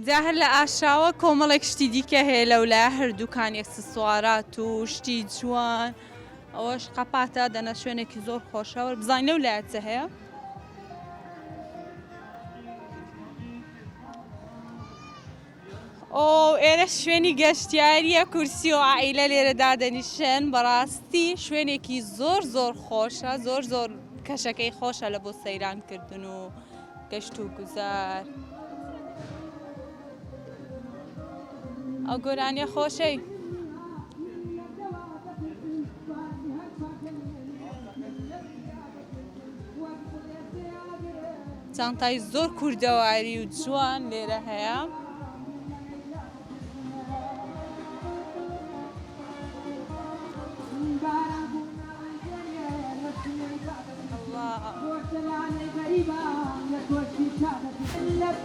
جا هەر لە ئاشاوە کۆمەڵێک شتی دیکە هەیە لەولا هەر دوکان ئێکسسوارات و شتی جوان ئەوەش قەپاتە دەنە شوێنێکی زۆر خۆشە وەر بزانین لەو لایە چ هەیە. ئۆ ئێرە شوێنی گەشتیاریە کورسی و عائیلە لێرە دادەنیشن بەڕاستی شوێنێکی زۆر زۆر خۆشە زۆر زۆر کەشەکەی خۆشە لە بۆ سەیران کردن و گەشت و گوزار. ئەو گۆرانیە خۆشەی. چانتای زۆر کوردەواری و جوان لێرە هەیە.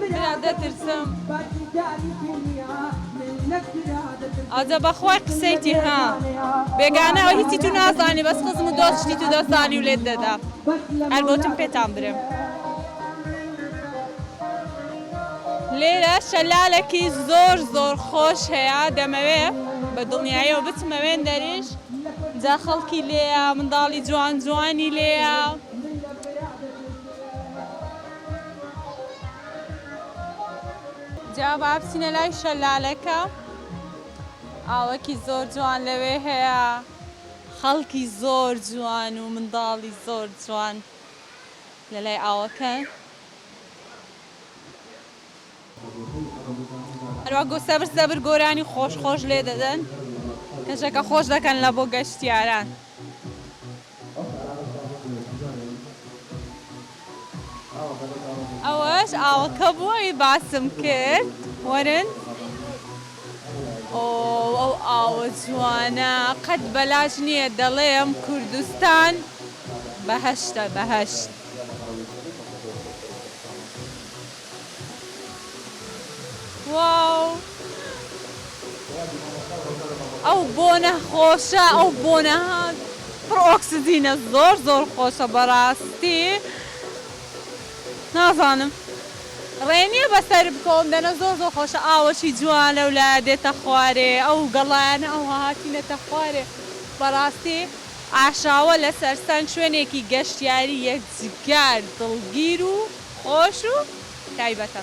برا دەترسم. ئەجە بەخوای قسەیتی ها بێگانە ئەو هیچی تو نازانی بەس خزم و دۆست شتی تو دەزانی و لێت دەدا هەر بۆتم پێتان برێم. لێرە شەلالێکی زۆر زۆر خۆش هەیە دەمەوێ بە دڵنیاییەوە بچمە وێندەریش جا خەڵکی لێیە منداڵی جوان جوانی لێیە. جا با بچینە لای شەلالەکە ئاوەکی زۆر جوان لەوێ هەیە خەڵکی زۆر جوان و منداڵی زۆر جوان لەلای ئاوەکە. هەروە گۆ سەبر سەبر گۆرانی خۆش خۆش لێ دەدەن کەشەکە خۆش دەکەن لە بۆ گەشتیاران. ئەوەش ئاوەکە بووە باسم کرد وەرن ئۆ ئەو ئاوە جوانە قەت بەلاش نییە دەڵێم کوردستان بەهەشتە بەهەشت. واو ئەو بۆنە خۆشە ئەو بۆنە پڕ ئۆکسجینە زۆر زۆر خۆشە بەڕاستی نازانم ڕێ نییە بەسەر بکەوم دەنە زۆر زۆر خۆشە ئاوەشی جوان لەو لایە دێتە خوارێ ئەو گەڵایانە ئەوها هاتینەتە خوارێ بەڕاستی ئاشاوە لە سەرسەنگ شوێنێکی گەشتیاری یەکجگار دڵگیر و خۆش و تایبەتە.